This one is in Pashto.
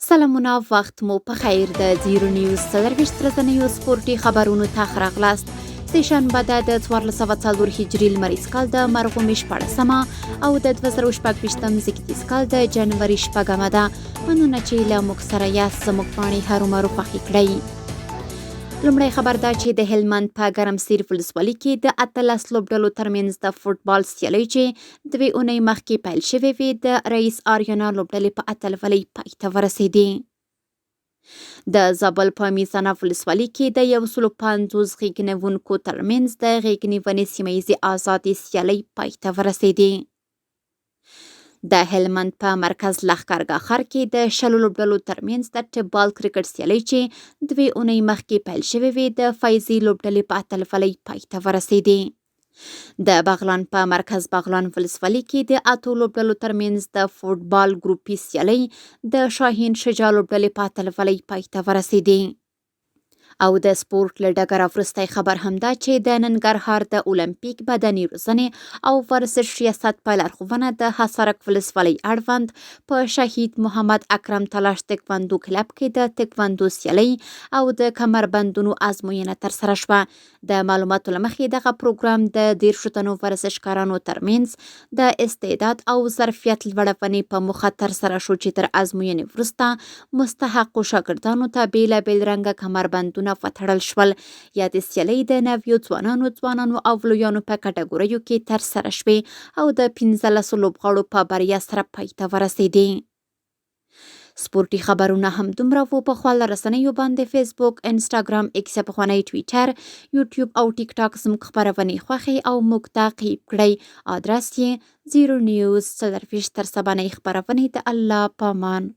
سلامونه وخت مو په خیر د زیرو نیوز 24 ورځنیو سپورتي خبرونو ته ښه راغلاست. سه شنبه ده د 1404 هجري لمریز کال د مرغومې 16مه او د 2026 زیږدیز کال د جنوري 6مه ده. مننه چې له موږ سره یاست. زموږ پاڼې هرومرو خوښې کړئ. لومړی خبر دا چې د هلمند په ګرمسیر ولسوالي کې د 18 لوبډلو ترمنځ د فوټبال سیالۍ چې دوې اونۍ مخکې پیل شوې وې، د رئیس آریانا لوبډلې په اتلولۍ پای ته ورسېدې. د زابل په میزانه ولسوالي کې د 150 غېږنیوونکو ترمنځ د غېږنیونې سیمه ییزې ازادې سیالۍ پای ته ورسېدې. د هلمند په مرکز لښکرګاه ښار کې د 20 لوبډلو ترمنځ د ټیپ بال کرکټ سیالۍ چې دوې اونۍ مخکې پیل شوې وې، د فیضي لوبډلې په اتلولۍ پای ته ورسېدې. د بغلان په مرکز بغلان ولسوالي کې د اتو لوبډلو ترمنځ د فوټبال ګروپي سیالۍ د شاهین شجاع لوبډلې په اتلولۍ پای ته ورسېدې. او د سپورت له ډګره وروستی خبر هم دا چې د ننګرهار د المپیک بدني روزنې او ورزش ریاست په لارښوونه د حصارک ولسوالۍ اړوند په شهید محمد اکرم تلاش تکواندو کلب کې د تکواندو سیالۍ او د کمربندونو ازموینه ترسره شوه. د معلوماتو له مخې دغه پروګرام د 30 تنو ورزشکارانو ترمنځ د استعداد او ظرفیت لوړونې په موخه ترسره شو چې تر ازموینې وروسته مستحقو شاګردانو ته بېلابېل رنګه کمربندونه وتړل شول. یادې سیالۍ د نویو ځوانانو، ځوانانو او لویانو په کټګوریو کې ترسره شوې او د 15 لوبغاړو په بریا سره پای ته ورسېدې. سپورټي خبرونه هم دومره وو. په خواله رسنیو باندې فیسبوک، انسټاګرام، ایکس پخوانی ټویټر، یوټیوب او ټیک ټاک زموږ خپرونې خوښې او موږ تعقیب کړئ. آدرس یې زیرو نیوز 24. تر سبانۍ خپرونې د الله پامان.